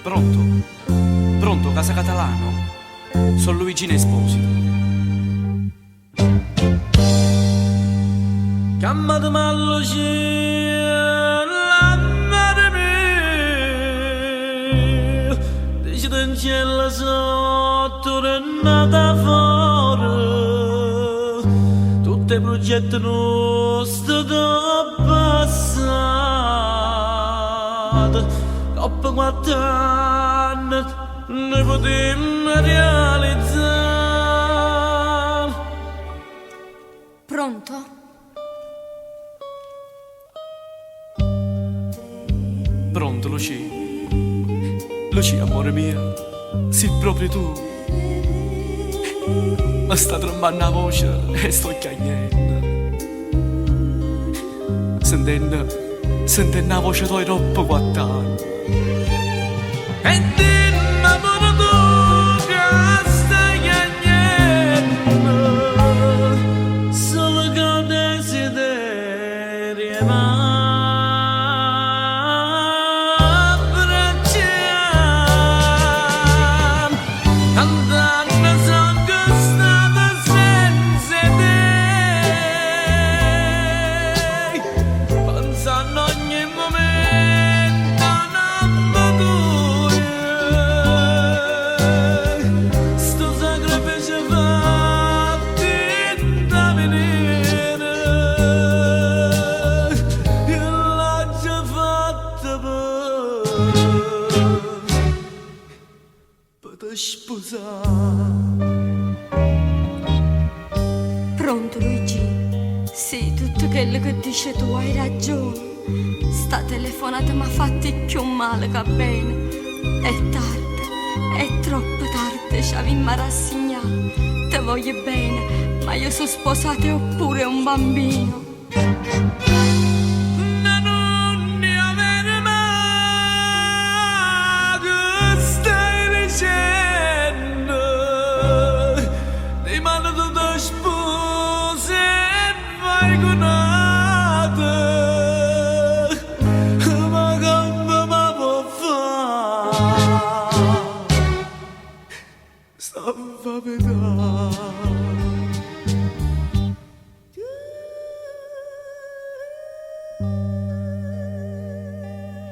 Pronto? Pronto, Casa Catalano? Sono Luigino Esposito. Chiammatemi a Lucia, l'amore mio, dicitencella sotto, nata fuori, tutti i progetti nostri da passato, dopo 4 anni noi potremmo realizzare. Pronto? Pronto, Lucia? Lucia, amore mio, sei proprio tu. Mi sta tremando la voce e sto chiagnendo. Sentendo, sentendo la voce tua dopo 4 anni. E dimmi pure tu che stai chiagnendo, solo che desiderio m'abbracciare. Tant'anni sono stato senza te, pensando ogni momento a nomme tuo. Sto sacrificio fatto da venire, io l'ho già fatto per te sposare. Pronto Luigi? Sì, tutto quello che dici tu hai ragione. Sta telefonata mi ha fatto più male che bene. È tardi, è troppo tardi, ci avimma rassegnare. Te voglio bene, ma io sono sposata e ho pure un bambino. Non ne avere mai che stai dicendo Di mano tu ti sposi e vai con altro Ma come mi può fare Sta verità.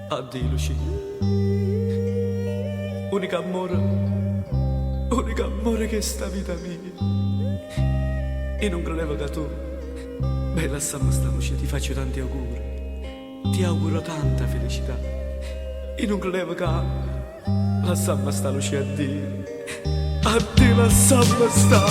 Addio Lucia. Unico amore, unico amore che sta vita mia. Io non credevo che tu. Beh, lasciamo sta Lucia, ti faccio tanti auguri. Ti auguro tanta felicità. Io non credevo che. Lasciamo sta Lucia, addio. Addio, lasciamo sta.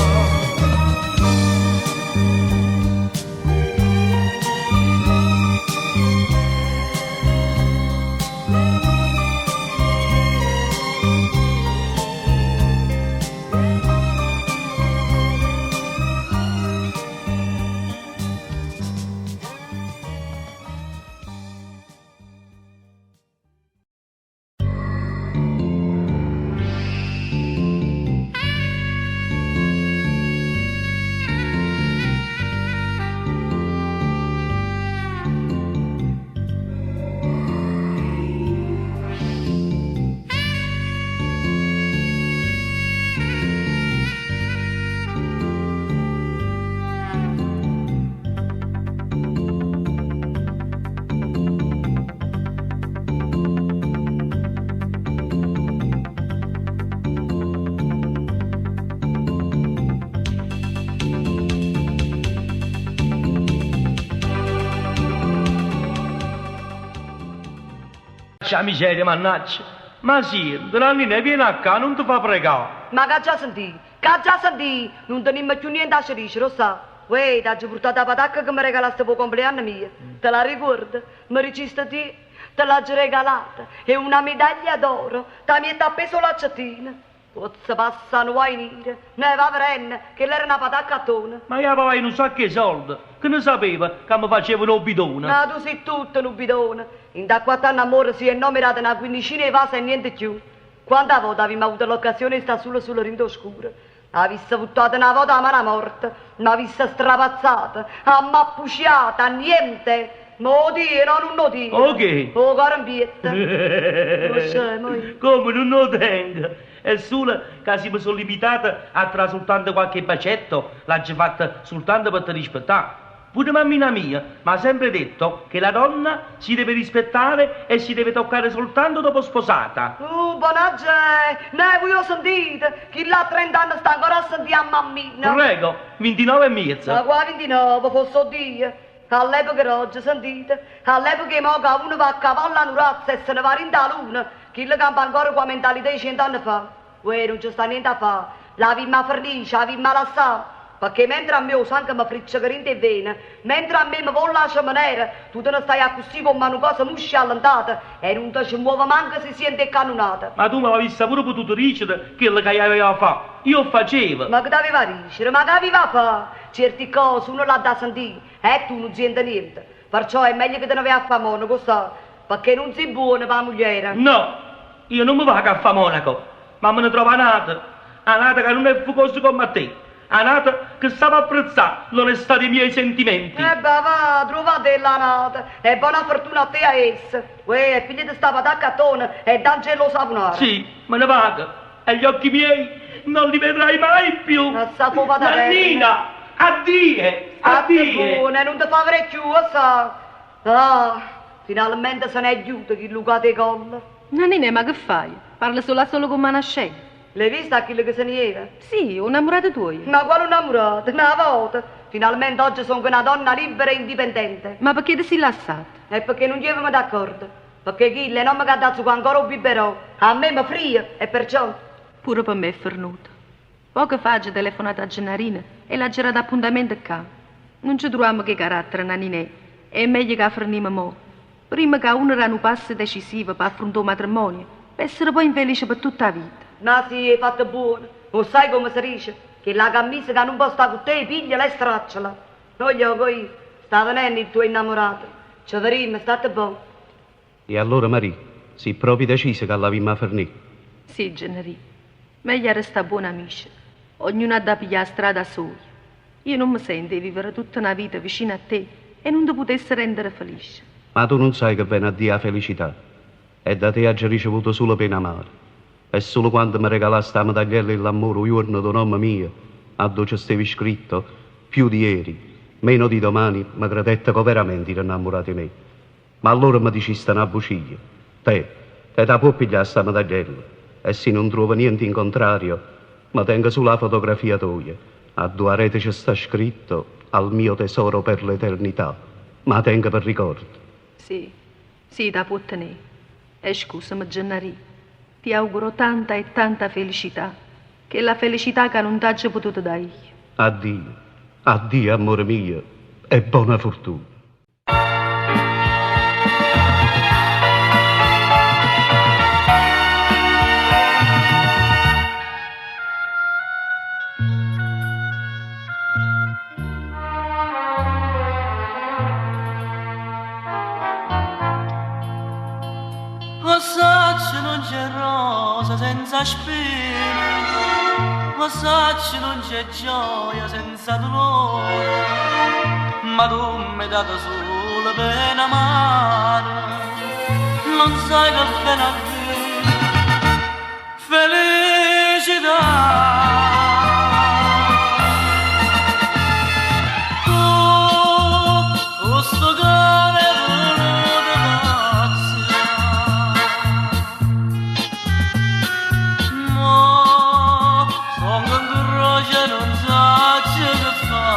'A miseria, mannaggia! Ma sì, Nannina, vieni a qua, nun te fa pregà. Ma ch'aggia sentì? Ch'aggia sentì? Nun tenimmo cchiù niente 'a ce dicere, 'o ssa? Uè, t'aggio purtato 'a patacca che me regalaste p' 'o compleanno mio. Te la ricuorde? Me diciste ti, te l'aggio regalata. È una medaglia d'oro, t' 'a miette appesa 'o laccettino. Pozza passà nu guaio niro. Neh, va verenno, chella era na patacca 'attone. Ma io 'a pavaie nu sacco 'e solde, che ne sapevo ca me facevano 'o bidone? Ma tu si' tutto nu bidone. Int'a quatt'anne 'ammore sì e no m'he dato na quindicina 'e vase e niente cchiù. Quanta vote avimmo avuto l'occasione 'e sta sulo sulo dint' 'o scuro. Avisse vuttato na vota 'a mana morta, m'avisse strapazzato, ammappuciata, niente! Ma 'o tiene o nun 'o tiene? O che? 'O core 'mpietto. 'O scemo io. Come nun 'o tengo? È solo che si mi sono limitata a tra soltanto qualche bacetto, l'aggio fatto soltanto per te rispettare. Pure mammina mia mi ha sempre detto che la donna si deve rispettare e si deve toccare soltanto dopo sposata. Bona gente! Neh, voi 'o sentite? Chillo a trent'anne sta ancora a sentì a mammina. Prego, 29 e mezzo. Ma qua 29, fosse 'o Dio. All'epoca d'oggi, sentite? All'epoca 'e mo ca uno va a cavallo a nu razzo e se ne va dint' 'a luna, chillo campa ancora cu 'a mentalità 'e cient'anne fa. Uè, nun ce sta niente 'a fa. L'avimm' 'a fernì, ce avimm' 'a lassà. Pecché mentre a me 'o sangue me fricceca dint' 'e vene, mentre a me me volle 'a cemenera, tu te ne staje accussì comm' a nu coso muscio e allentato e nun te ce muove manco si siente 'e cannunate. Ma tu m'avisse pure potuto dicere chello ca j'aveva fa. Io 'o facevo. Ma che t'aveva dicere? Ma che aviva fa? Cierti cose uno l'ha da sentì e tu nun siente niente. Perciò è meglio che te ne vai a fa monaco, 'o ssà? Pecché nun si buono p' 'a mugliera. No, io nun me vaco a fa monaco, ma me ne trovo a n'ata, a n'ata ca nun è fucosa comm' a te, a n'ata che sape apprezzà l'onestà dei miei sentimenti. E ba va, truvatella a n'ata, e bona fortuna a te e a essa. Uè, e pigliate sta patacca 'attone e dancella 'o sapunaro. Sì, me ne vaco, e gli occhi miei non li vedrai mai più. Lassa fa 'o pataterno. Nannina, addie, Statte addie. buona e nun te fa verè cchiù, 'o ssà? Ah, finalmente se n'è ghiuto chillu cato 'e colla. Nannina, ma che faje? Parle sola sola comm' 'a na scema. L'hai visto a chillo che se ne jeva? Sì, 'o 'nnammurato tuojo. Ma quale 'nnammurato? Na vota! Finalmente oggi songo na donna libera e indipendente. Ma pecché te si' lassata? È pecché nun jevemo d'accordo. Pecché chillo è n'ommo che ha da zucà ancora 'o biberò. A me me frie e perciò. Pure pe me è fernuta. Poco fa aggio telefonato a Gennarino e l'aggio dato appuntamento ccà. Nun ce truvammo cu 'e carattere, Nanninè, è meglio ca 'a fernimmo mo. Primma ca uno dà nu passo decisivo p'affruntà 'o matrimonio, p'essere poi infelice pe tutta 'a vita. Ma sì, hê fatto buono. 'O ssaje comme se dice? Chella cammisa ca nun po' sta cu te, pigliala e stracciala. O lloco io. Sta venenno il tuo innamorato. Ce vedimmo, statte bona. E allora Marì, si' proprio decisa ca l'avimmo 'a fernì? Sì, Gennarì. Meglio a restà buone amice. Ognuno ha da piglià 'a strada soja. Io nun me sento 'e vivere tutta na vita vicino a te e nun te putesse rendere felice. Ma tu nun saje che vene a dì 'a felicità. E da te aggio ricevuto sulo pene amare. E sulo quando me regalaste 'a medagliella 'e ll'ammore 'o juorno d' 'o nomme mio, addò ce steve scritto, Più di ieri, meno di domani, me credette ca overamente ire 'nnammurato 'e me. Ma allora me diciste na bucia. Te, te t' 'a può piglià sta medagliella e si nun truove niente in contrario, me tengo sulo 'a fotografia toja, addò aret ce sta scritto Al mio tesoro per l'eternità. M' 'a tengo pe ricordo. Sì, sì, t' 'a può tenè. E scusame Gennarì, ti auguro tanta e tanta felicità, chella felicità ca nun t'aggio potuto dà io. Addio, addio ammore mio e bona fortuna. O saccio nun c'è rosa senza spina, o saccio nun c'è gioia senza dolore, ma tu m'hai dato solo pena amara, non sai che vene a dire felicità. Tu, cu stu core 'e vuluto pazzià, mo songo 'ncroce e nun saccio che fà.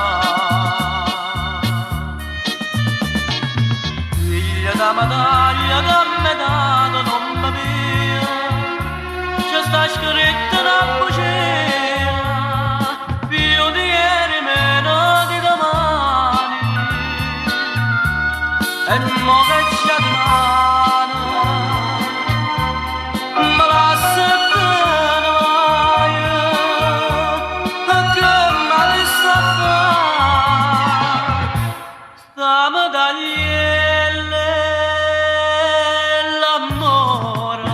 Pigliate 'a medaglia che m'hê dato, nomme mio, ce sta scritta na bucia, più di ieri meno di domani, e mo che c'è dimane, me lasse e te ne vaje, che m'avisse a fà sta medagliella 'e l'ammore.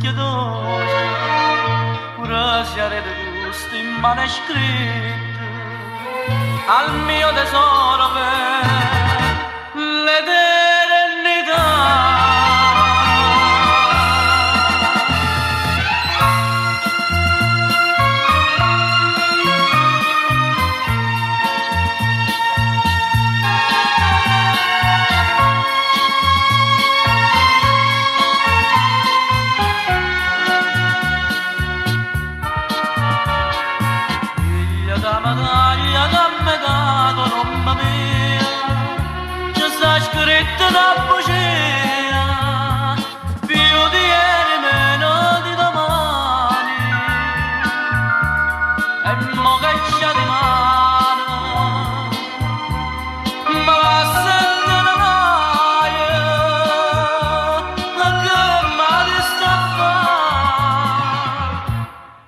l'occhio dolce, pure se avete gusto in mano è scritto al mio tesoro per l'eternità. Figlia da medaglia che mi dato nome mio, ci sta scritto una bugia, più di ieri meno di domani, e mo che c'è di mano, ma va sentire mai, ma che male sta a fare?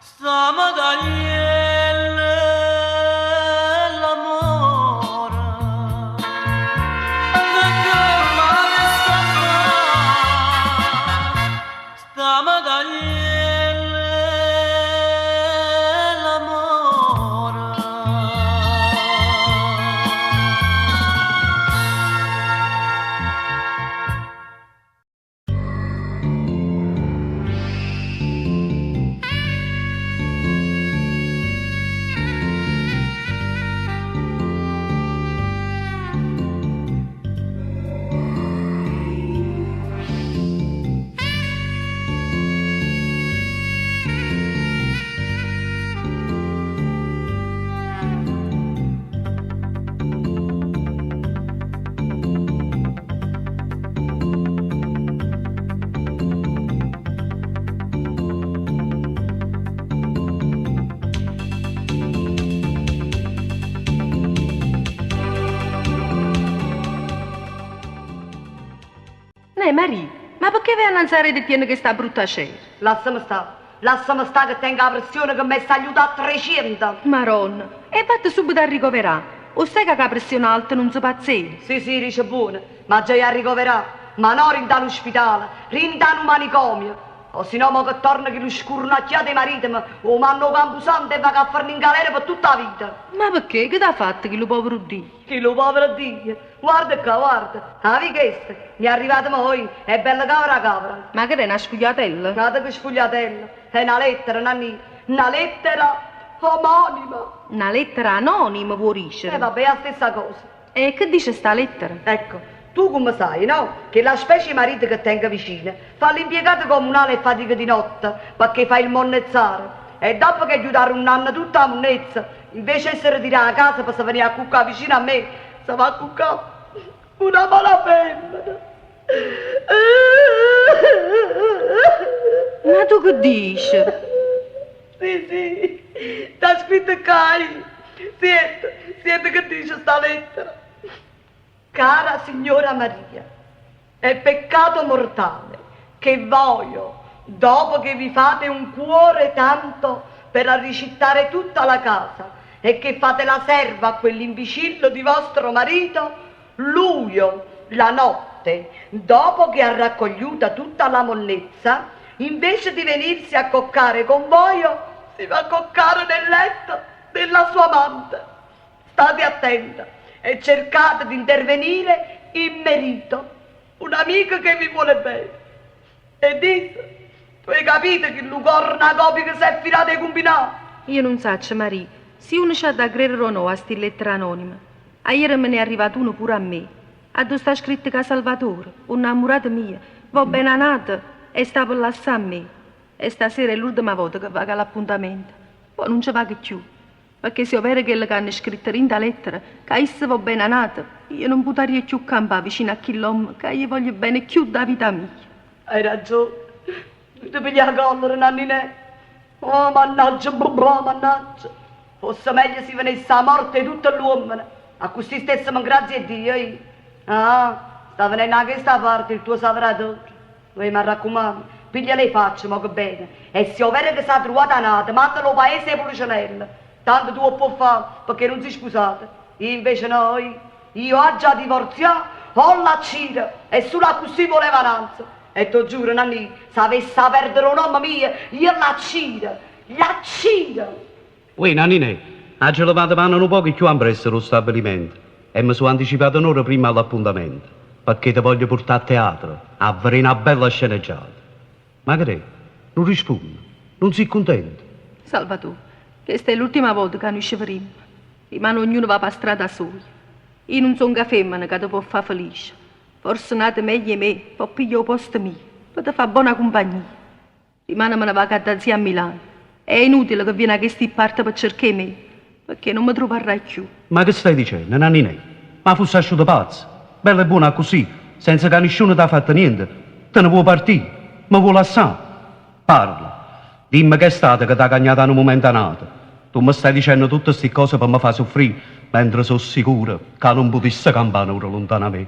Sta medagliella l'amore, che male sta a fare? Sta medagliella l'amore. Neh, Marì, ma perché vai a annanzare e tieni questa brutta cera? Lasciami stare, lasciami stare che tengo la pressione che mi è salita a 300. Maronna, e fate subito a ricoverare. O sai che la pressione alta non si pazzia? Sì, sì, dice buono, ma già a ricoverare. Ma non rinda all'ospedale, rinda un manicomio. O se no, mo che torna che lo scurnacchiato di marito, o manno campusante e va a farne in galera per tutta la vita. Ma perché? Che t'ha fatto quello povero Dio? Chi lo povero Dio? Guarda qua, guarda. Avevi questa? Mi è arrivata mo, è bella cavra cavra. Ma che è una sfogliatella? Guarda che sfogliatella. È una lettera, Nanni. Una lettera omonima. Una lettera anonima, vuoi dicere? E vabbè, è la stessa cosa. E che dice sta lettera? Ecco, tu come sai, no? Che la specie di marito che tengo vicino fa l'impiegato comunale e fatica di notte perché fa il monnezzare. E dopo che aiutare un anno tutta la monnezza, invece di essere tirata a casa per venire a cuccare vicino a me, si va a cuccare una mala femmina. Ma tu che dici? Sì, sì, sta scritto qua. Senti, senti che dice sta lettera. Cara signora Maria, è peccato mortale che voglio, dopo che vi fate un cuore tanto per arricittare tutta la casa e che fate la serva a quell'imbecillo di vostro marito, luio, la notte, dopo che ha raccogliuta tutta la monnezza, invece di venirsi a coccare con voi, si va a coccare nel letto della sua amante. State attenta e cercate di intervenire in merito. Un amico che vi vuole bene. E disse, tu hai capito che Lucorna copia che si è fidato di combinare? Io non saccio, Marie, se uno c'ha da credere o no a sti lettera anonima. A ieri me ne è arrivato uno pure a me. A dove sta scritto che Salvatore, un innamorato mio, va bene nato e sta per lassare a me. E stasera è l'ultima volta che vado all'appuntamento. Poi non ci vado più. Perché se è vero che hanno scritto in da lettera, che essa va bene nata, io non potrei più campare vicino a quell'uomo che io voglio bene più da vita mia. Hai ragione. Tu ti pigli la collera, Nanninè. Oh, mannaggia, bubà, mannaggia. Fosse meglio se venisse la morte di tutte l'uomini. A così stesso, ma grazie a Dio, io. Ah, sta venendo a questa parte il tuo salvatore. Voi mi raccomando, piglia le facce, ma che bene. E se è vero che si è trovata nata, mandalo al paese e Pulcinella. Tanto tu lo puoi fare, perché non si sposate. Io invece no, io, io ho già divorziato, ho la cira, e solo così voleva nanza. E t'ho giuro, Nannì, se avesse a perdere 'o nomme mio, io l'accido, l'accido! Uè, Nanninè, aggio levato mano nu poco cchiù ampressa d' 'o stabilimento e me so' anticipato n'ora primma all'appuntamento, pecché te voglio purtà a teatro a vedé na bella sceneggiata. Ma che d'è? Nun rispunne? Nun si' cuntento? Salvatò, chesta è l'ultima vota ca nuje ce vedimmo. Dimane ognuno va p' 'a strada soja. Io nun songo 'a femmena ca te pò fà felice. Forse n'ato meglio 'e me pò piglià 'o posto mio, pe te fà bona cumpagnia. Dimane me ne vaco adda zia a Milano. È inutile che viene 'a chesti pparte pe cercà 'e me, pecché nun me truvarrai cchiù. Ma che stai dicenno, Nanninè? Ma fusse asciuto pazzo? Bello e buono accussì, senza ca nisciuno t'ha fatto niente, te ne vuò partì? Me vuò lassà? Parla. Dimme ch'è stato che t'ha cagnato 'a nu mumento a n'ato. Tu me stai dicenno tutte sti ccose pe me fà suffrì, mentre so' sicuro ca nun putisse campà n'ora luntano 'a me.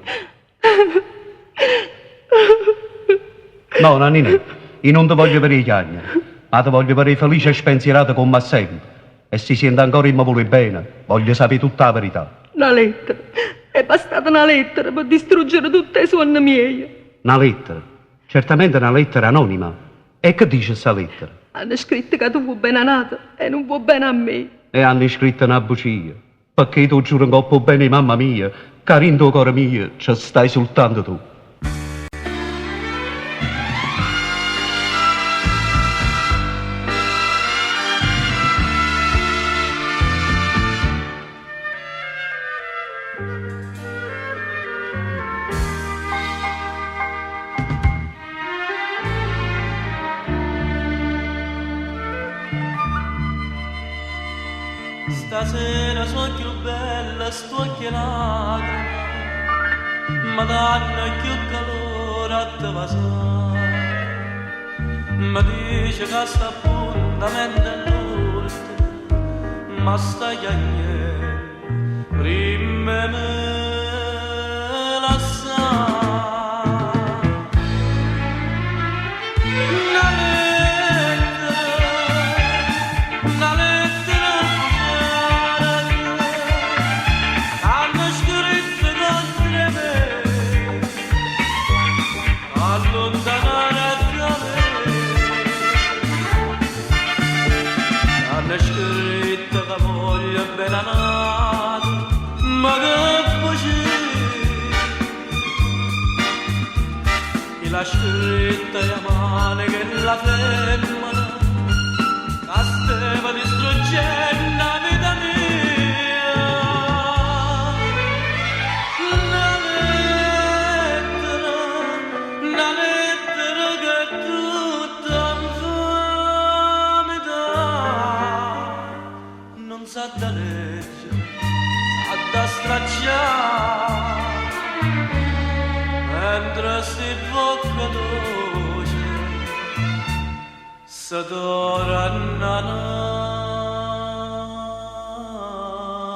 No, Nanninè, io nun te voglio vedé chiagnere, ma te voglio vedé felice e spensierata comm'a sempe. E si siente ancora 'e me vulé bene, voglio sapé tutta 'a verità. Na lettera, è bastata na lettera pe distruggere tutt' 'e suonne mieje. Na lettera? Certamente na lettera anonima. E che dice sta lettera? Hanno scritto ca tu vuò bene a n'ato e nun vuò bene a me. E hanno scritto na bucia. Pecché t' 'o giuro 'ncopp' 'o bene 'e mamma mia ca dint' 'o core mio ce stai sultanto tu. Stasera so' cchiù belle st'uocchie lacrime, me danno cchiù calore a te vasà. Me dice ca st'appuntamento è l'ultimo, ma stai chiagnenno primma 'e me lassà. Na lettera, na lettera bugiarda, hanno scritto contro 'e me, allontanare da me. Hanno scritto ca voglio bene a n'ato, ma che bugia. Chi l'ha scritta 'e mano chella femmena ca steva distruggendo 'a vita mia. Na lettera, na lettera che tutta 'nfamità nun s'ha da leggere, s'ha da straccià. Mentre 'sti vocche doce se tornano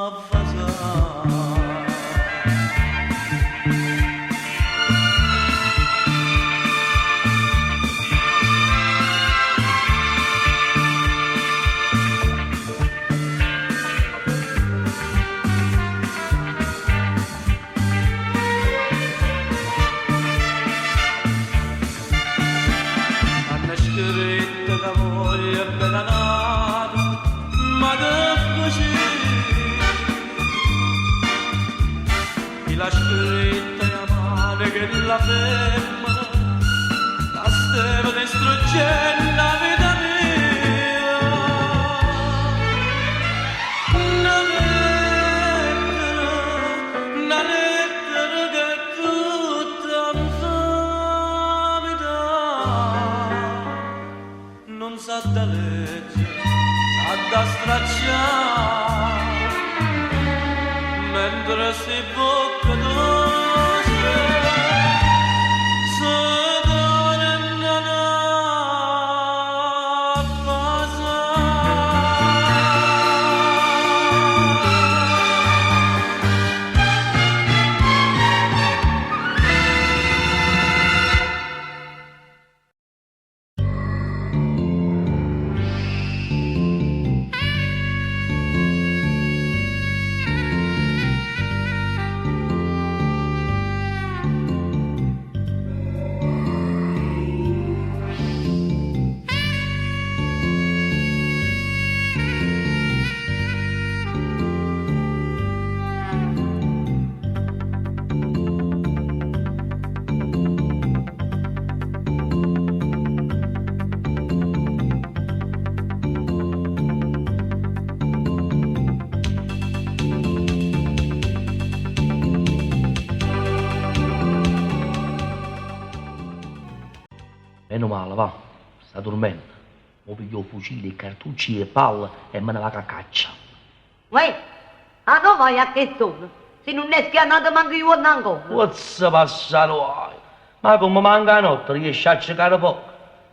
a vasà. Hanno scritto ca voglio bene a n'ato, ma che bugia. Chi l'ha scritta 'e mano chella femmena ca steva distruggendo 'a vita mia. Na lettera, na lettera che tutta 'nfamità nun s'ha da leggere, s'ha da straccià. Mentre 'sti vocche doce se tornano a vasà. Meno male, va, sta dormendo. Mo piglio 'o fucile, 'e cartucce e 'e palle e me ne vaco a caccia. Uè, addò vai a chest'ora? Si nun è schianato manco juorno ancora. Pozza passà nu guaio! Ma comme manca 'a notte riesce a cecare poco.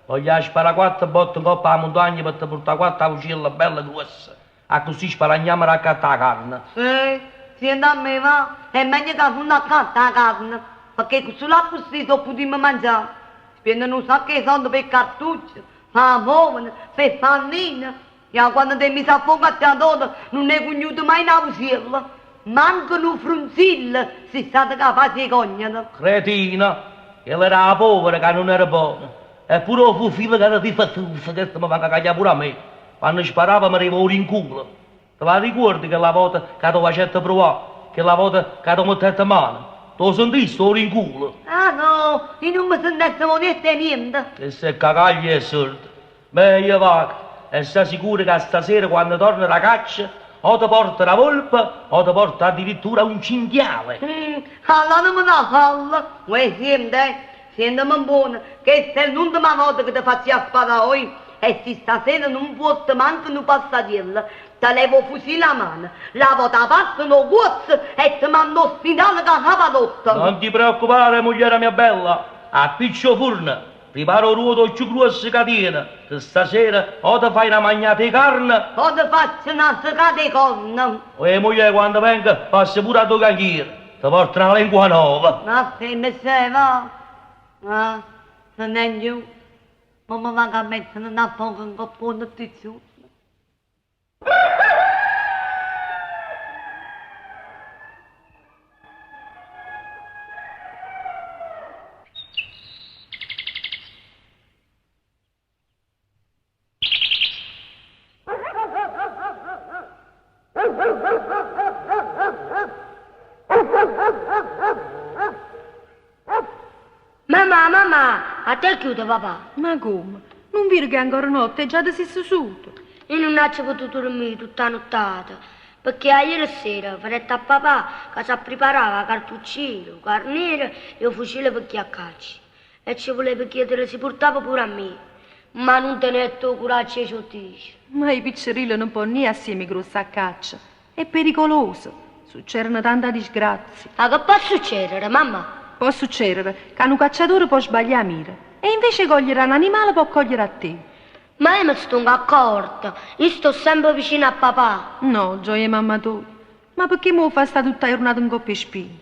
Voglio sparà quatto botte 'ncopp' 'a muntagna pe te purtà quatto aucielle belle gruosse. Accussì sparagnammo d'accattà 'a carne. Sì, siente a me, va, è meglio ca nun accatta 'a carne, pecché sulo accussì s' 'o putimmo mangià. Spienne nu sacco 'e solde p' 'e cartucce, p' 'a povere, p' 'e palline. E 'a quanno t'hê miso a fuoco a cacciatore nun hê cugnuto maje n'auciello, manco nu frunzillo si stato capace 'e cognere. Cretina! Chella era 'a povera ca nun era bona. E pure 'o fucile ca era difettuso, chesto me va a cacaglià pure a me. Quanno sparava me deva 'o rinculo. Te la ricuordi chella vota ca t' 'o facette pruvà? Chella vota ca t' 'o mettette 'mano? T' 'o sentiste 'o rinculo? Ah no, io nun me sentette niente 'e niente. Chesta è cacaglia e sorda. Meglio vaco e sta sicuro ca stasera quanno torno d' 'a caccia o te porto na volpe o te porto addirittura un cinghiale. All'anema na falla! Uè siente, eh, sienteme buono, chesta è l'ultima volta che te faccio a sparà, oi, e si stasera nun puorte manco nu passariello, te levo 'o fucile 'a mano, lavo 'a parte 'o cuozzo e te mando 'o spitale cu 'a capa rotta. Non ti preoccupare, mugliera mia bella, appiccio 'o furno, Pripara 'o ruoto cchiù gruosso ca tiene, che stasera o te fai na magnata 'e carne. O te faccio na secata 'e corna. Oje mugliè, quando vengo, passo pure addò canchiere, te porto na lengua nova. Ma se ne se va, ah, se n'è ghiuto, mo me vaco a mettere na poco 'ncopp' 'o letticciulo. Mammà, mammà, a te chiude papà. Ma come? Nun vire che è ancora notte e già te si susuto? Io nun aggio potuto dormì tutta 'a nuttata, pecché aiere sera vedette a papà ca s'appriparava 'a cartuccina, 'o carniere e 'o fucile pe gghì a caccia e ce vuleva chiedere si purtava pure a me, ma nun tenette 'o curaggio 'e ce 'o dicere. Ma 'e piccerille nun ponno ì assieme 'e gruosse a caccia, È pericoloso, succerono tanta disgrazie. Ma che po' succedere, mammà? Po' succedere ca nu cacciatore po' sbaglià 'a mira e invece 'e cogliere a n'animale po' cogliere a te. Ma io me stongo accorta, io sto sempe vicino a papà. No, gioia 'e mamma toja, ma pecché m' 'o fa sta tutta 'a jurnata 'ncopp' 'e spine?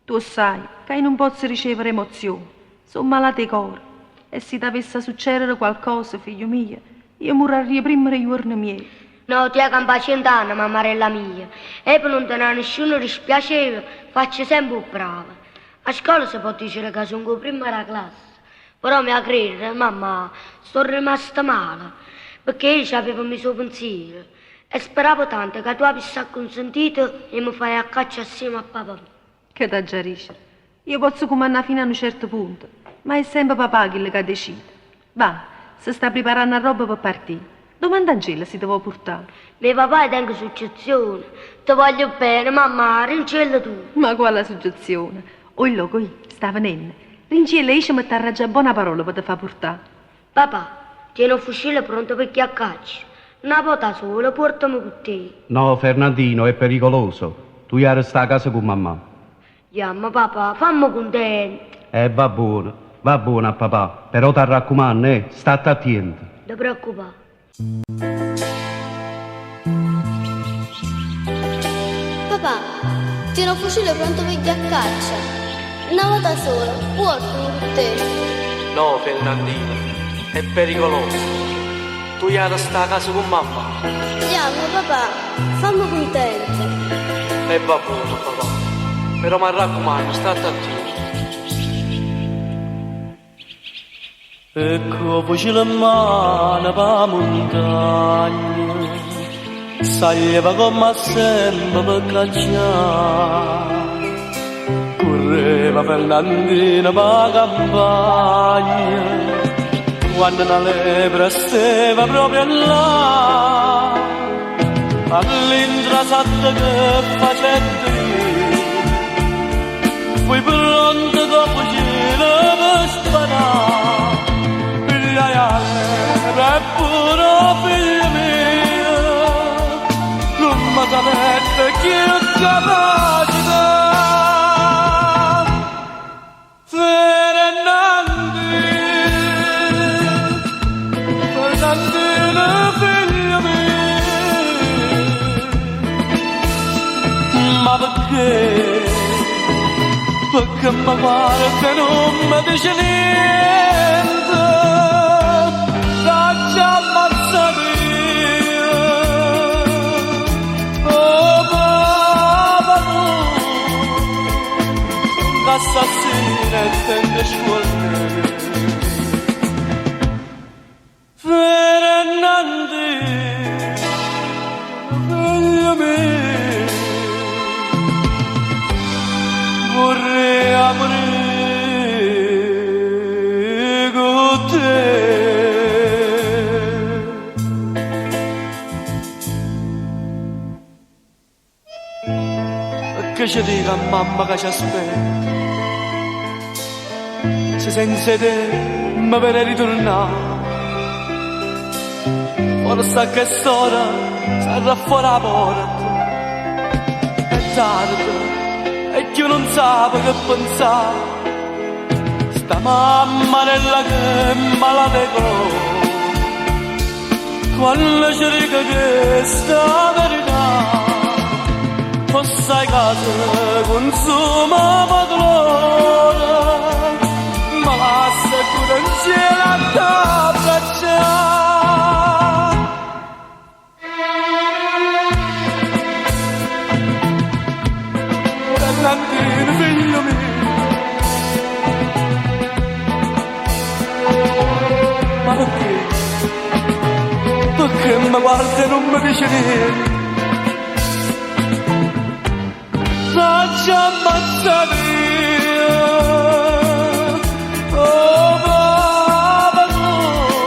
Tu 'o ssaje ca io nun pozzo ricevere emozioni, so' malata 'e core e si t'avessa succedere qualcosa, figlio mio, io murarria primma d' 'e juorne mieje. No, tu 'e campà cient'anne, mammarella mia, e pe nun tenè a nisciuno dispiacere faccio sempe 'o bravo. A scola se po' dicere ca songo 'o primmo d' 'a classe, però m'he 'a credere, mammà, sto rimasta male, pecché io ce avevo miso 'o pensiero e speravo tanto ca tu avisse acconsentito 'e me fà ì a caccia assieme a papà. Che t'aggia dicere? Io pozzo cumannà fino a nu certo punto, ma è sempe papà chillo ca decide. Va, se sta priparanno 'a rrobba pe partì. Domandancella si te vò purtà. Mio papà io tengo suggezione. Te voglio bene, mammà, dincello tu. Ma quala suggezione? Oi lloco, oi, sta venenno. Dincello e io ce mettarraggio 'a bona parola pe te fà purtà. Papà, tiene 'o fucile pronto pe ghi a caccia. Na vota sola, puortame cu te. No, Fernandino, è pericoloso. Tu 'e 'a restà 'a casa cu mammà. Jammo, papà, famme cuntento. E va buono, va buono a papà, però t'arraccumanno, eh, statte attiento. Nun te preoccupà. Papà, tiene 'o fucile pronto pe ghi a caccia. Na vota sola, puortame cu te. No, Fernandino, è pericoloso. Tu 'e 'a restà 'a casa cu mammà. Jammo, papà, famme cuntento. E va buono, papà. Però m'arraccumanno, statte attiento. E co fucile 'mmano p' 'a muntagna Saglieva comm' a sempe pe caccià Curreva Fernandino p' 'a campagna Quanno na lepre steva proprio là All'intrasatta che facette io Fui pronto co fucile pe sparà. Perché? Perché mi guarda e non mi dice niente? T'aggio ammazzato io. Oh papà mio, assassino e tengo scuorno. Fernandino, figlio mio, vorrei morire con te. Che ci dica a mamma che ci aspetta, se senza te mi verrei ritornare. Forse a quest'ora sarà fuori la porta. È tardi e io non so che pensare. Sta mamma nella che malate cuore, quando ci dica che sta verità, forse casa consuma padrone, ma lascia pure in cielo a t'abbracciare. Fernandino, figlio mio, ma perché? Perché mi guarda e non mi dice niente? T'aggio ammazzato io, oh papà mio,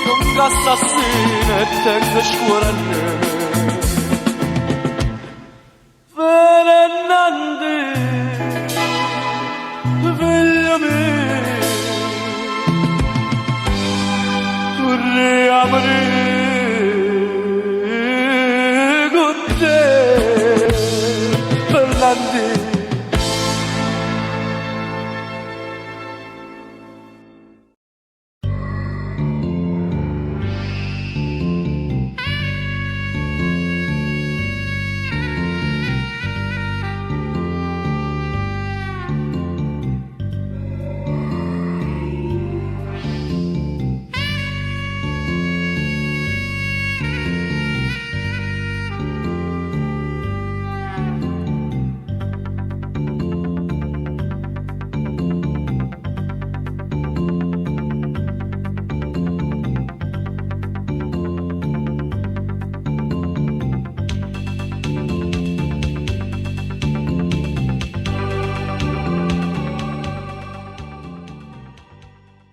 sono assassino e tengo scuorno. Fernandino, figlio mio, vorrei morire con te, Fernandino.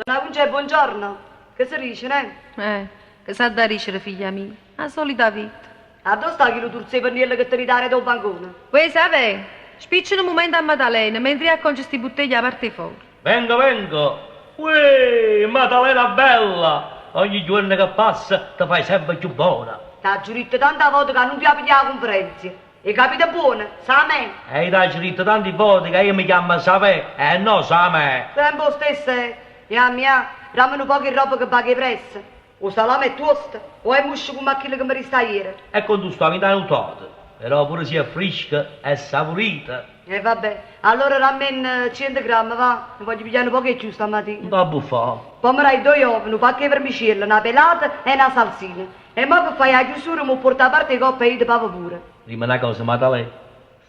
Donna Concè, buongiorno. Che si dice, ne? Che sa da dicere, figlia mia? La solita vita. A dove sta chi lo turze pennello che ti ridare da un bancone? Vuoi sapere? Spiccia un momento a Maddalena, mentre acconci sti bottiglie a parte fuori. Vengo, vengo. Uè, Maddalena bella! Ogni giorno che passa ti fai sempre più buona. T'ha giurato tante volte che non ti apri la conferenza. E capite buona, sa me? E ti ho detto tante volte che io mi chiamo Savè, e no Samè. Sempre lo stesso, eh. Ya mia, dammi un po' di roba che paga i prezzi. O salame è tosto, o è muscio come quello che mi resta ieri. E con tu stavi dando un toto. Però pure sia fresca e saporita. E vabbè, allora rammen 100 grammi, va. Ne voglio pigliare un po' che più stamattina. Non da buffare. Poi mi dai due uova, un pacco di vermicelli, una pelata e una salsina. E mo che fai la chiusura mi porta a parte coppa e io ti pago pure. Dimmi una cosa, Maddalena,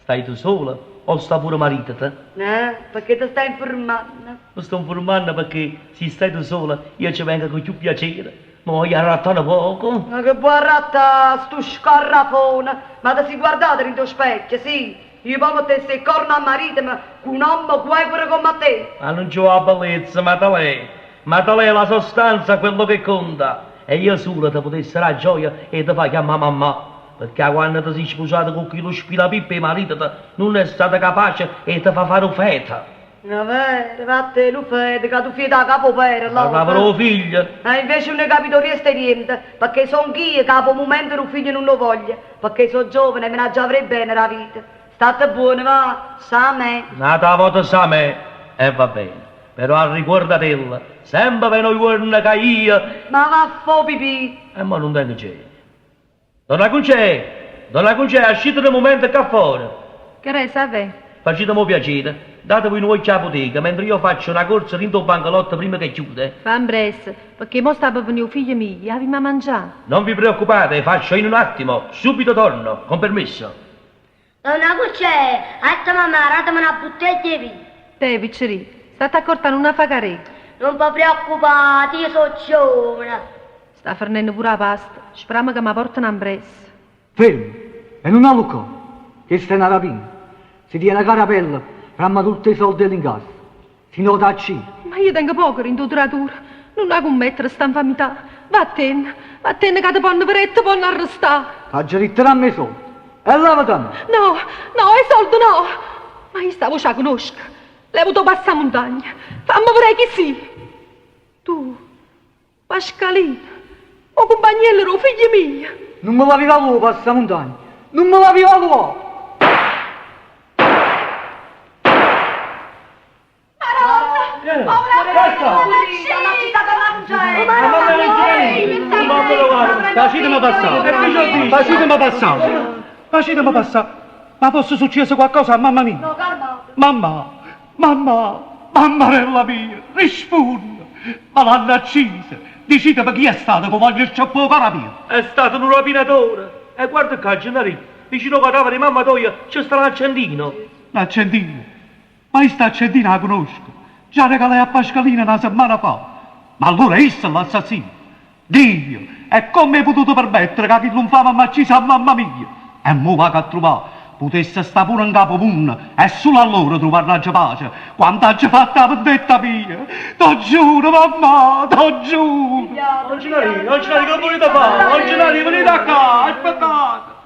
stai tu sola o sta pure marito te? Perché ti stai informando? Mi sto informando perché se stai tu sola io ci vengo con più piacere. Mi voglio arrattare poco. Ma che buona ratta, sto scarrafone. Ma ti sei guardato in tuo specchio, sì? Io poi mettessi il corno a marito, ma con un uomo guai pure come te. Ma non c'ho la bellezza, Maddalena. Maddalena è la sostanza, quello che conta. E io sola ti potessi dare gioia e ti fai chiamare mamma. Perché quando ti sei sposato con quello spilapippa e marito non è stata capace e ti fa fare un feta. Vabbè, vatte lo fede, che tu fai da capo per Parlava lo figlio. E invece non ne capito niente niente, perché son io che a momento un figlio non lo voglio, perché sono giovane e me ne già avrei bene la vita. State buona, va, sa me. Nata volta sa me, e va bene. Però ricordatela, sempre per noi giorni che io... Ma vaffò pipì. E ma non tengo genio. Donna Concè, Donna Cuncè, ascite nu mumento ccà fora. Che r'è, Savè? Faciteme 'o piacere, date vui n'uocchio 'a puteca, mentre io faccio na corsa dint' 'o bancolotto primma che chiude. Fa ambressa, pecché mo sta pe venì 'o figlio mio e avimm' 'a mangià. Non vi preoccupate, faccio in un attimo, subito torno, con permesso. Donna Cuncè, a mamma, datemi una bottiglia 'e vino. Te, piccerì, statte accorta a nun 'a fa carè. Nun vi preoccupate, io so' giovane. Sta fernenno pure 'a pasta, sperammo ca m' 'a portano ambressa. Fermo! E nun alluccà! Chesta è na rapina. Si tiene 'a carapella, ramme tutt' 'e solde 'e l'incasso. Si no t'accide. Ma io tengo poco dint' 'o tiraturo. Nun 'a cummettere sta 'nfamità. Vattenne, vattenne ca te ponno verè e te ponno arrestà. T'aggio ditto damme 'e solde. E levate 'a mano. No, no, 'e solde no! Ma io sta voce 'a cunosco. Levate 'o passamuntagna. Famme verè chi sì. Tu, Pascalino, 'o cumpagniello d' 'o figlio mio. Nun me l'aviva luà 'o passamuntagna! Nun me l'aviva luà! Faciteme passà! Faciteme passà! Faciteme passà! Ma fosse succieso qualcosa a mamma mia? Mamma! Mamma! Mammarella mia! Rispunne! Ma l'hanno accisa! Diciteme chi è stato che 'o voglio sciappà 'o core mio! È stato nu rapinatore! E guarda ccà, Gennarì, vicino 'o cadavere 'e mamma toja ce sta n'accendino! N'accendino? Ma io st'accendino 'a cunosco! Già regalai a Pascalino na semmana fa! Ma allora è isso l'assassino! Dio! E comme hê pututo permettere ca chillu 'nfame m'accisa a mamma mia? E mo vaco a truvà. Putesse sta pure 'ncapo 'o munno e sulo allora truvarraggio pace, quanno aggio fatto 'a vendetta mia! T' 'o giuro, mammà, t' 'o giuro! On Gennarì, on Gennarì, che vulite fa? On Gennarì, venite ccà, aspettate!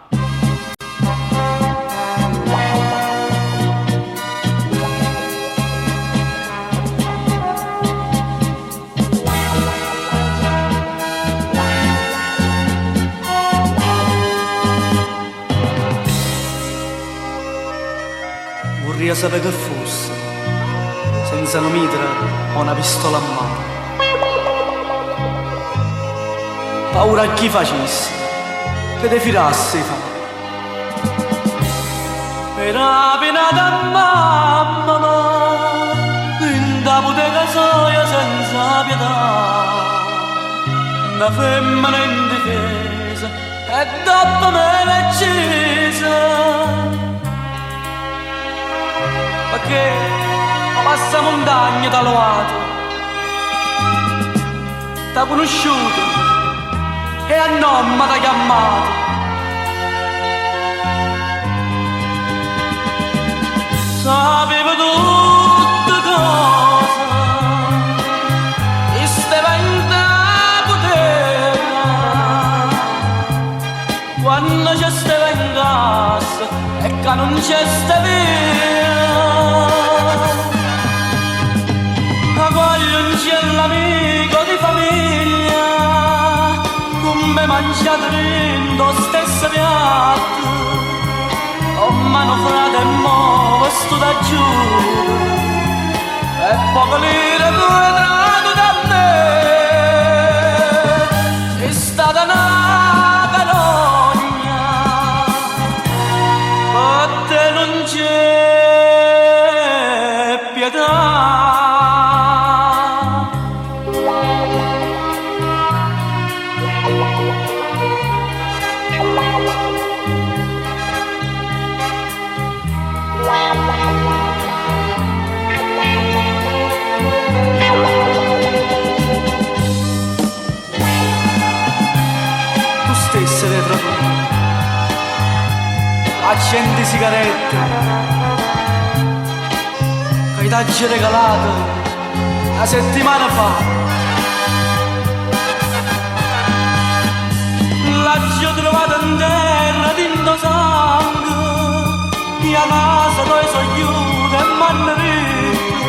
Vurria sapè che fosse senza nu mitra o na pistola mmano. Paura a chi facisse, che te firasse 'e fa. Me rapinata a mammema dint' 'a puteca soja senza pietà. Na femmena indifesa e doppo me l'ha accisa. Pecché 'o passamuntagna t'ha luato, t'ha cunusciuto e a nomme t'ha chiammato. Sapevo tutte cose, e steva 'int' 'a puteca quanno ce steva incasso e ca nun ce stev'io. A guagliunciello amico di famiglia, cu mme mangiato dint' 'o stesso piatto, comm'a nu frate e mo vestuto a Giuda, e poche lire tu 'e tradute a me. Si' stata na carogna, pe' te nun c'è pietà. Tu stessa l'hai traduto. Accendi sigarette che t'aggio regalato na settimana fa. L'aggio trovata 'nterra dint' 'o sango e 'a casa toja so' ghiuto e m'hanno ditto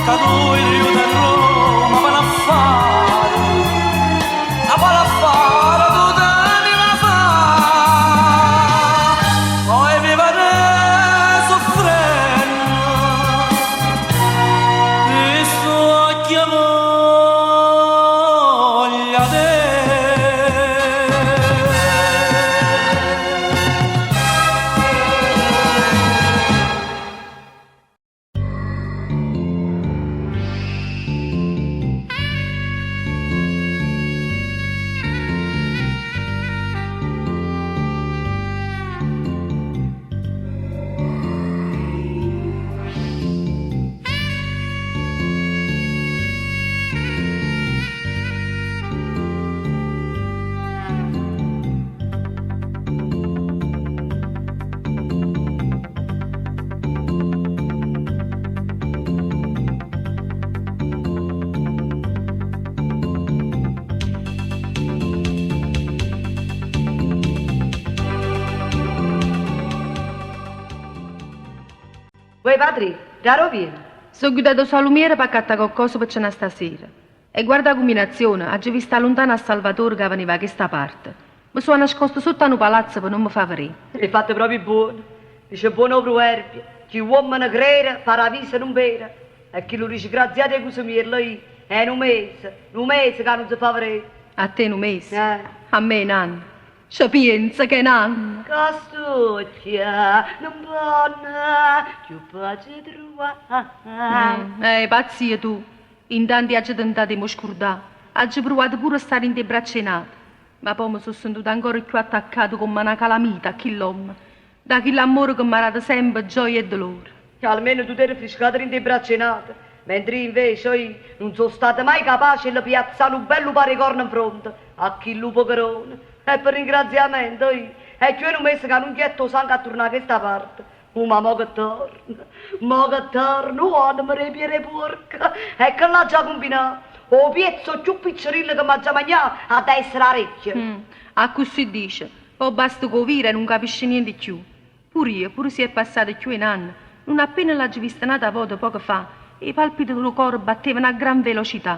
ca tu ire juto a Roma pe n'affare. A quale affare tu tenive 'a fa'? Po' 'e vivere suffrenno chist'uocchie voglio a te. Uè Patrì, da dove vieni? So ghiuta do salumiere p'accattà coccosa pe cenà stasera. E guarda 'a cumbinazione, aggio visto 'a luntano a Salvatore ca veneva 'a chesta parte. Me so annascosto sotto a nu palazzo pe nun me fa verè. Hê fatto proprio buono. Dice buono 'o pruverbio, Chi uommene crere, paraviso nun vere. E chillu disgraziato 'e Cusemiello ì, è nu mese, nu mese ca nun se fa verè. A te nu mese? Eh. A me n'anno. Ce pienze ch'è n'anno? Ca st'uocchie nun ponno cchiù pace truvà. Eh, pazzie tu. Intanto i' aggio tentato 'e m' 'o scurdà. Aggio pruvato pure a sta dint' 'e braccia 'e n'ato. Ma po' me so' sentuta ancora cchiù attaccato comm' a na calamita a chill'ommo. Da chill'ammore che m'ha dato sempe gioia e dolore. Almeno tu t'eri friscato dint' 'e braccia 'e n'ato, mentre io invece, oì, nun so' stata mai capace 'e le piazzà nu bellu paro 'e corna 'nfronte a chillu pocherone. E pe ringraziamento, oì, è cchiù 'e nu mese ca nun ghietto 'o sango a turnà 'a chesta parte. Uh, ma mo che torno, mo che torno, uh, anema d' 'e piere 'e puorco, e che l'aggia cumbinà? 'O piezzo cchiù piccerillo che m'aggia magnà ha da essere 'a recchia. Accussì dice, Po' basta cu 'o vire e nun capisce niente cchiù. Pur'io, pure si è passato cchiù 'e n'anno, nun appena l'aggio vista n'ata vota poco fa, 'e palpite d' 'o core battevano a gran velocità.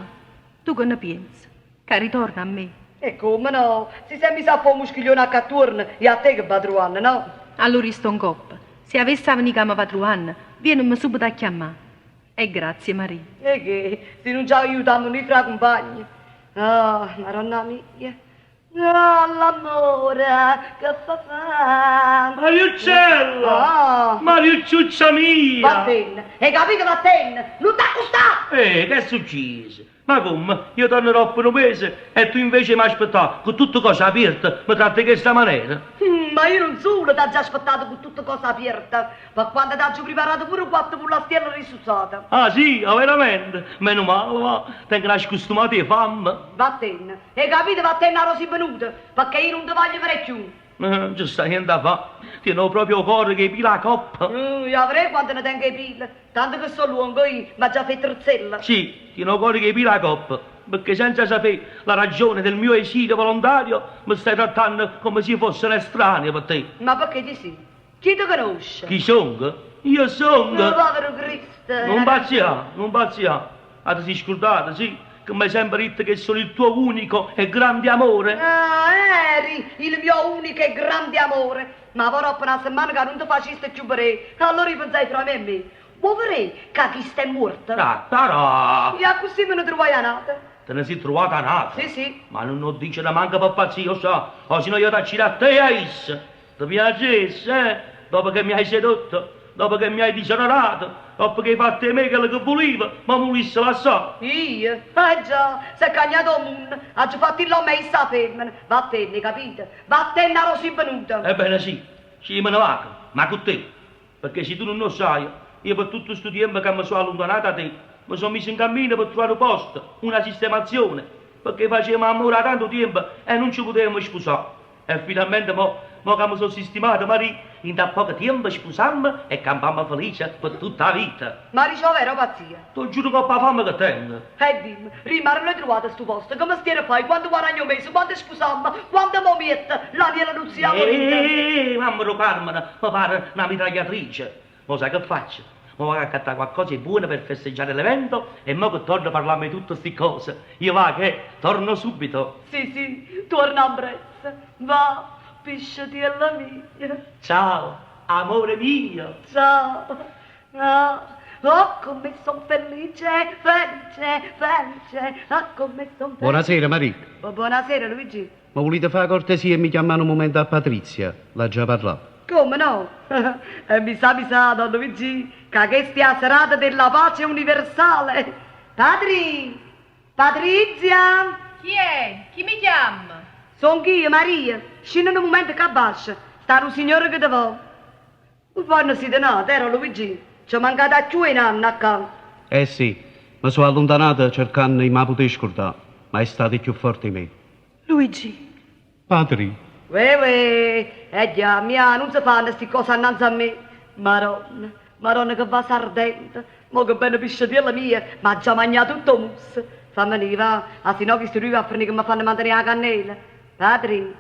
Tu che ne pienze? Ca ritorna a me? E comme no? Si s'è miso a fa 'o muschiglione 'a ccà attuorno, e a te che va truvanno, no? Allora io sto 'ncoppa. Si avesse 'a venì ca me va truvanno, vieneme subito a chiammà. E grazie Marì. E che? Si nun ce aiutammo nuje fra cumpagne. Ah, Maronna mia. Ah, l'amore che fa fa. Mariuccella! Ah. Mariucciuccia mia! Vattenne, 'e capito vattenne! Nun t'accustà! Eh, che è succieso? Ma comme? Io torno doppo nu mese e tu invece 'e m'aspettà cu tutte cose apierte, me tratte 'e chesta manera? Ma io nun sulo t'aggio aspettato cu tutte cose apierte, Pe quanto t'aggio priparato pure quatto pullastielle risuzzate. Ah, sì? Overamente? Meno male, va. Tengo na scustumata 'e famme. Vattenne. Hê capito? Vattenne 'a 'ro si venuto, pecché io nun te voglio veré cchiù. Nun ce sta niente 'a fa. Tiene 'o proprio 'o core cu 'e pile 'a coppa. Io 'a veré quante ne tengo 'e pile. Tanto che so' luongo io, m'aggia fa 'e trezzelle. Sì, tiene 'o core cu 'e pile 'a coppa. Pecché senza sapé la ragione del mio esilio volontario, me stai trattanno comme si io fosse n'estraneo pe' te. Ma pecché chi si'? Chi te conosce? Chi songo? Io songo. Nu povero Cristo! Nun pazzià, nun pazzià. Ah, te si' scurdato, sì, che m'hai sempre ditto che sono il tuo unico e grande amore? Ah, eri il mio unico e grande amore! Ma po' doppo na semmana ca nun te faciste cchiù vedé, allora io pensai fra me e me, Vuò vedé ca chisto è muorto? Tartarà! E accussì me ne truvaje a n'ato. Te ne si' truvata a n'ato? Sì, sì. Ma nun 'o dicere manco pe pazzia, 'o sa', o si no io t'acciro a te e a isso. Ti piacesse, eh? Dopo che mi hai sedotto, dopo che mi hai disonorato, doppo che hai fatto 'e me chello che vulive, mo me vulisse lassà? Io? Eh già, s'è cagnato 'o munno, aggio fatto io l'ommo e isso 'a femmena. Vattenne, 'e capito? Vattenne 'a 'ro si' venuta! Ebbene sì, sì, me ne vaco, ma cu te. Pecché si tu nun 'o ssaje, io pe tutto stu tiempo ca me so' alluntanato 'a te, me so' miso in cammino pe truvà nu posto, una sistemazione, pecché facevamo ammore 'a tanto tiempo e nun ce putevamo spusà. E finalmente mo, mo ca me so' sistimato, Marì, dint' a poco tiempo spusammo e campammo felice pe tutta 'a vita. Ma dice 'o vero o pazzia? T' 'o giuro 'ncopp' 'a famma che tengo. E dimme, dimme, arò l'hai truvato stu posto? Che mestiere fai? Quanto guaragne 'o mese? Quanto spusammo? Quanto m' 'o miette? L'aniello d' 'o ziavo dinto. Eeh, mamma d' 'o Carmene, me pare na mitragliatrice. Mo sai che faccio? Mo vaco a accattà qualcosa 'e buono per festeggiare l'evento e mo che torno parlammo 'e tutte sti cose. Io vaco, eh, torno subito. Sì, sì, tuorne ambressa. Va, pisciatiello mio. Ciao, amore mio. Ciao. Ah, oh, comme son felice, felice, felice, ah, comme son felice. Buonasera Marì. Buonasera Luigi. M' vulite fa 'a cortesia 'e mi chiammà nu mumento a Patrizia? L'aggia parlà. Comme no? E mi sa, mi sa, don Luigì, ca chesta è 'a serata della pace universale. Patrì! Patrizia! Chi è? Chi mi chiamma? Songh'io, Maria. Scinne nu mumento ccà abbascio. Sta nu signore che te vò. Voi non siete nato, era Luigì. Ce mancate 'a cchiù 'e n'anno 'a ccà. Eh sì, me so' alluntanato cercanno 'e m' 'a putè scurdà, ma è stata cchiù forte 'e me. Luigi. Patrì. Uè uè, e ghià, mia, nun se fanno sti cose annanze a me. Maronna, Maronna che vaso ardente, mo che bene pisciatiello mio, m'aggia magnà tutto 'o musso. Famme ì, va, a si no chisti duje va a fernì che me fanno mantenè 'a cannela. Patrì.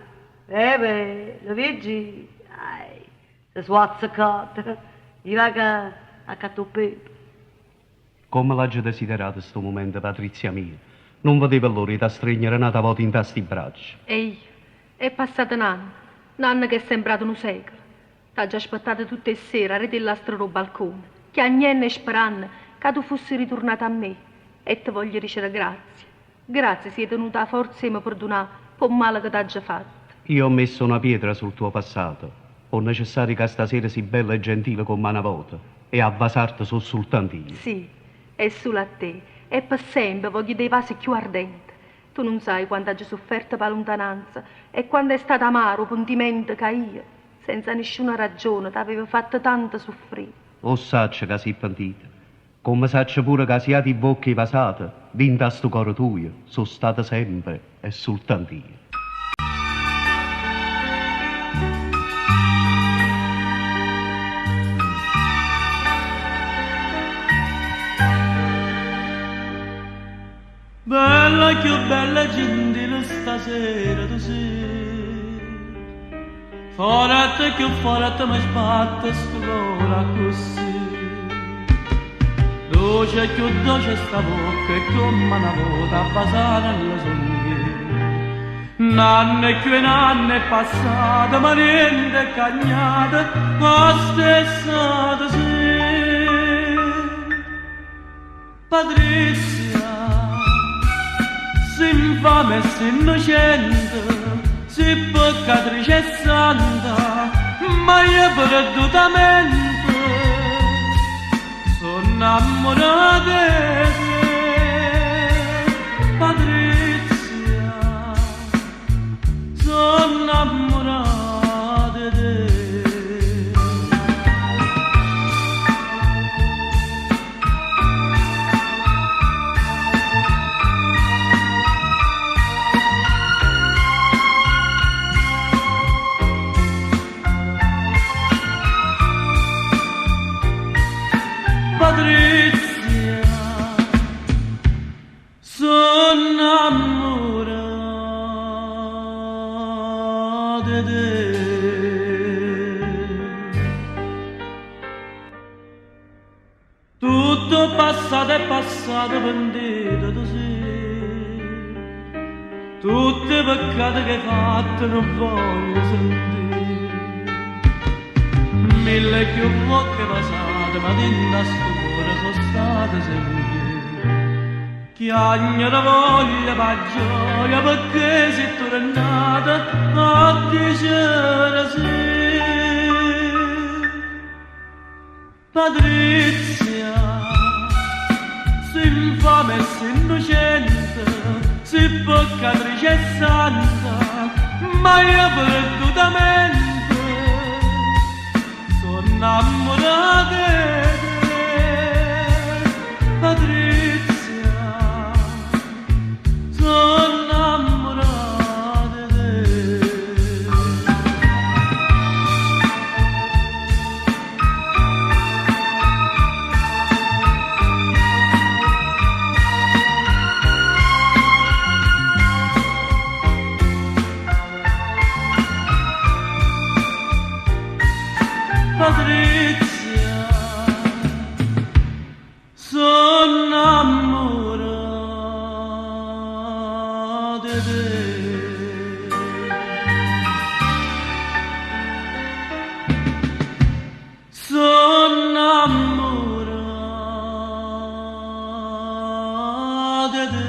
Eh beh, Luigi, ai, se so' azzeccate. Io vaco. Accatta 'o pepe. Comme l'aggio desiderato sto mumento, Patrizia mia. Nun vedevo l'ora 'e t'astregnere n'ata vota 'int'a sti braccia. E io? È passato n'anno, n'anno che è sembrato nu secolo. T'aggio aspettato tutt' 'e ssere aret' 'e llastre d' 'o balcone, chiagnenno e speranno ca tu fusse riturnato a me. E te voglio dicere grazie. Grazie si hê tenuto 'a forza 'e me perdunà p' 'o mmale che t'aggio fatto. Io ho messo una pietra sul tuo passato. O necessario ca stasera si' bella e gentile comm' 'a na vota e a vasarte so' sultanto io. Sì, è sulo a te e pe' sempe voglio dà 'e vase cchiù ardente. Tu nun saje quanto aggio sufferto p' 'a luntananza e quanto è stato amaro 'o pentimento ca io, senza nisciuna ragione, t'avevo fatto tanto suffrì. O ssaccio ca si' pentita. Comme saccio pure ca si ati vvocche 'e vasate, dint' a stu core tujo, so' stato sempe e sultant'io. Bella cchiù bella e gentile stasera tu si Forte cchiù forte me sbatte stu core accussì Doce cchiù doce sta vocca e comm' a na vota a vasarla song'io N'anno e cchiù 'e n'anno è passato ma niente è cagnato 'a stessa tu si Patrizia, si' 'nfame e si' 'nnucente, si' peccatrice e santa, ma io perdutamente so' 'nnammurato 'e te. Patrizia, so' 'nnammurato 'e te. Patrizia, so' 'nnammurato 'e te. Tutto 'o ppassato è passato, pentita tu si'. Tutt' 'e peccate ch'hê fatto nun voglio sentì. Mille e cchiù vocche vasate, ma dint'a stu core so' state semp'io. Chiagnere voglio p' 'a gioia pecché si' turnata a dicere sì. Patrizia, si' 'nfame e si' 'nnucente, si' peccatrice e santa, ma io perdutamente so' 'nnammurato 'e te. Patrizia, so' 'nnammurato 'e te. Patrizia, so' 'nnammurato 'e te. So' 'nnammurato 'e te.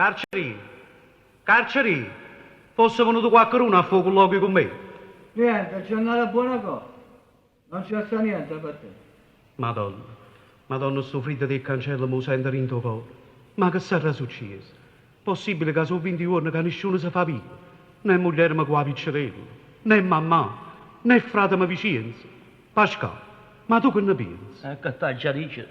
Carcerì, carcerì, fosse venuto quaccheruno a fa 'o colloquio con me? Niente, Gennaro Buonacore. Non ce sta niente per te. Madonna, Madonna, sto friddo d' 'e cancelle m' 'o sento dint' 'o core. Ma che sarrà succieso? Possibile ca so' 20 juorne ca nisciuno se fa vivo? Né muglierema cu 'a piccerella, né mammà, né frateme Vicienzo. Pascà, ma tu che ne pienze? E che t'aggia dicere?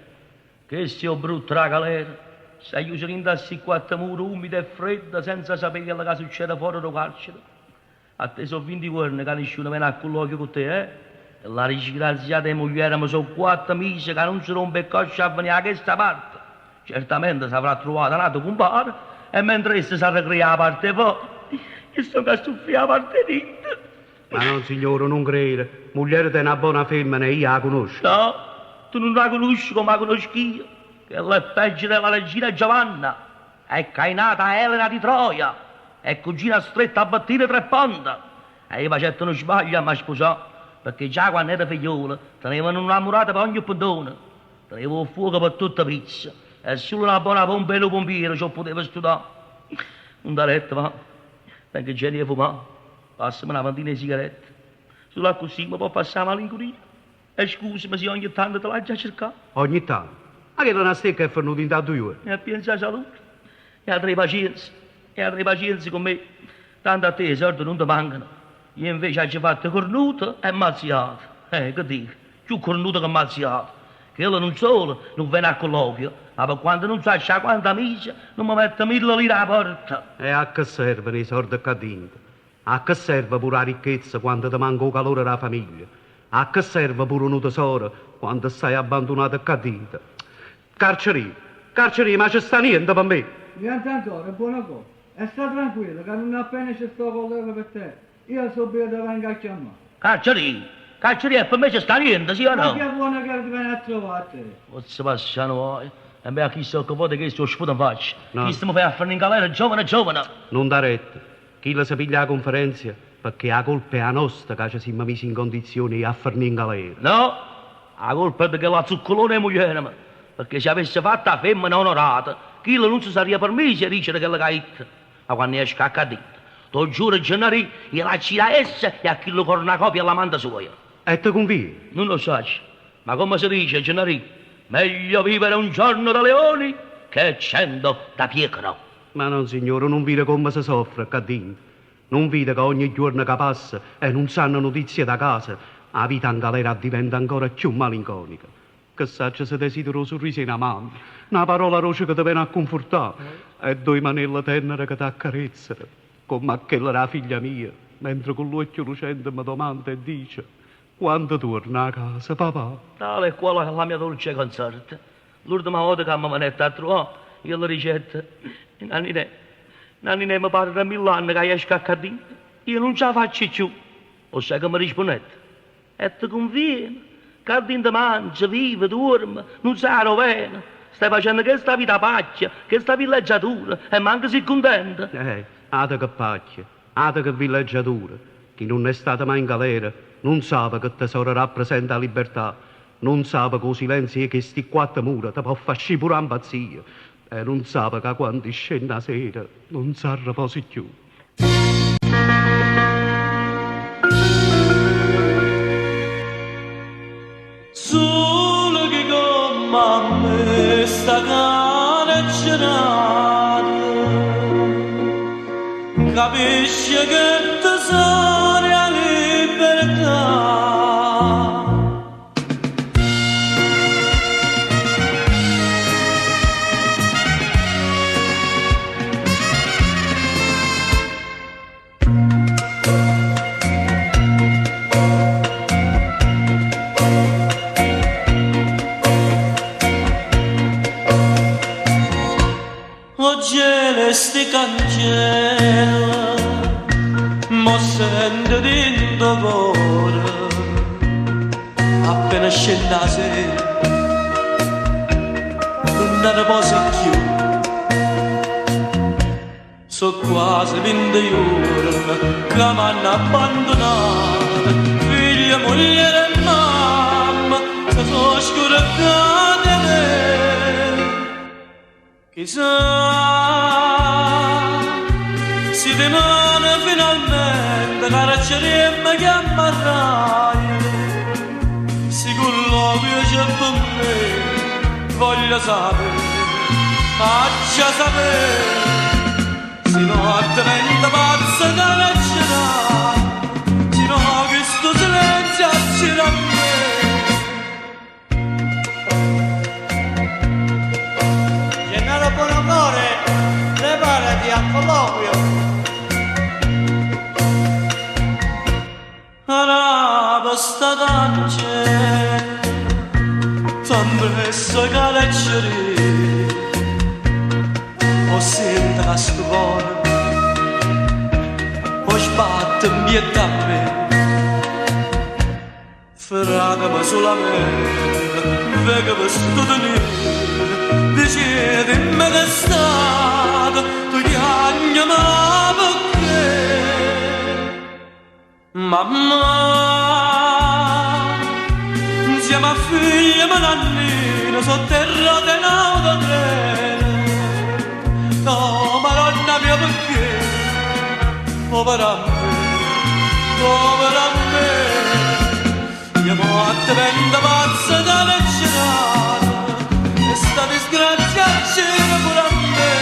Chesto è 'o brutto d' 'a galera, stai chiuso dint' a sti quatte mura umide e fredde senza sapé chello ca succede fora d' 'o carcere. A te so' 20 juorne ca nisciuno vene a culloquio cu te, eh? Chella disgraziata 'e muglierema so' quatto mise ca nun se rompe 'e cosce a venì 'a chesta parte. Certamente s'avrà truvato n'ato cumpare e mentre essa s'arrecrea 'a parte 'e fora, io stongo a suffrì 'a parte 'e dinto. Ma nonsignore, nun crere, mugliereta è na bona femmena e io 'a cunosco. No, tu nun 'a cunusce comme 'a cunosco io. Chella è peggio della regina Giovanna. È cainata a Elena di Troia, è cugina stretta a Bettina Trepponte. E io facette nu sbaglio a m' 'a spusà, pecché già quanno era figliola teneva nu 'nnammurato pe' ogni pentone. Teneva 'o ffuoco pe' tutte pizze e sulo na bona pompa 'e nu pumpiere ce 'o puteva stutà. Nun dà retta, va. Tengo genio 'e fumà. Passame na ventina 'e sigarette. Sulo accussì me pò passà 'a malincunia. E scusame si ogni tanto te l'aggia cercà. Ogni tanto? Ma chella na stecca è fernuta 'int' a duje juorne. E pienza 'a salute. E 'a tenè pacienza. E 'a tenè pacienza cu me. Tanto a te 'e sorde nun te mancano. Io invece aggio fatto cornuto e mazziato. Eh, che dico? Cchiù cornuto che mazziato. Chella nun solo nun vene a colloquio, ma pe quanto nun saccio 'a quanta mise nun me mette mille lire 'a porta. E a che servono 'e sorde ccà dinto? A che serve pure 'a ricchezza quando te manca 'o calore d' 'a famiglia? A che serve pure nu tesoro quando stai abbandunato ccà dinto? Carcerì, carcerì, ma ce sta niente pe me? Niente ancora, Buonacore. E sta tranquillo ca nun appena ce sta 'o colloquio pe te, io subito te vengo a chiammà. Carcerì, carcerì, e pe me ce sta niente, sì o no? Ma che vuo' che te vene a trovà a te? Pozzo passà nu guaio. Embè a chisto quacche vota chesto 'o sputo 'nfaccia. Chisto me fa a fernì 'ngalera giovane giovane. Nun dà retta. Chillo se piglia 'a cunferenzia pecché 'a colpa è 'a nosta ca ce simmo mise in condizione 'e i' a fernì 'n galera. No, 'a colpa è de chella zuccolona 'e muglierema, pecché si avesse fatto 'a femmena onorata, chillo nun se sarria permiso 'e dicere chello ch'ha ditto. Ma quanno jesco 'a ccà dinto, t' 'o giuro Gennarì, io l'acciro a essa e a chillo cornacopia 'e l'amante suojo. E te cunviene? Nun 'o saccio, ma comme se dice, Gennarì, meglio vivere un giorno da leoni che cento da piecoro. Ma nonsignore, nun vide comme se soffre ccà dinto? Nun vide ca ogni juorno ca passa e nun s'hanno notizie da casa, 'a vita 'n galera addiventa ancora cchiù malinconica? Che saccio si desidere 'o surriso 'e na mamma, na parola doce ca te vene a cunfurtà e ddoje manelle tennere ca t'accarezzano, comm' a chella d' 'a figlia mia, mentre cu ll'uocchie lucente me domanda e dice, Quando tuorne 'a casa, papà? Tale e quale alla mia dolce consorte. L'urdema vota ca me venette a truvà, io le dicette, Nanninè, Nanninè, me pare da mill'anne ca jesco 'a ccà dinto, io nun ce 'a faccio cchiù. O ssaje che me rispunnette? E te cunviene, ccà dinto mangie, vive, duorme, nun saje 'a do' vene. Stai facenno chesta vita 'a pacchia, chesta villeggiatura, e manco si' cuntento. Eh, ate che pacchia, ate che villeggiatura. Chi nun è stato mai in galera nun sape che tesoro rappresenta 'a libertà. Nun sape ca 'o silenzio 'e chesti quatte mura te pò fa ascì pure 'a 'mpazzia e nun sape ca quando scenne 'a sera nun s'arreposa cchiù. Sulo chi comm' a me sta carcerato Capisce che tesoro è 'a libertà. O gelo 'e sti cancelle Mo sento dint' 'o core Appena scende 'a sera Nun arreposo cchiù So' quase vinte juorne ca m'hanno abbandunato, figlie, mugliera e mamma se so' scurdate 'e me. Chi sa. Si dimane finalmente carceriere mi chiamerai, se colloquio c'è per me, voglio sapere, faccia sapere, se no diventa pazza carceraia, se no questo silenzio accide a me. Gennaro Bonocore, preparati al colloquio. Araba sta cancella, t'ho carcere, o sento che sto cuore, o sbatte in pietà a me, Ferratemi solamente, vedo vestito nero, dicetemi che è stato, tu chiagni ma perché? Mamma, insieme a figlia Nannina, sotterrata in autotreno. No, madonna mia, perché? Povera me, povera me. Io mo divento pazza da leccerata, e sta disgrazia c'era pure a me.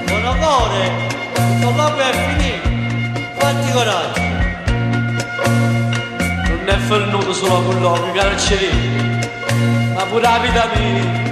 Bonocore, il colloquio è finito. Fatti coraggio. Non è venuto solo colloquio, carceriere, ma pure la vita mia.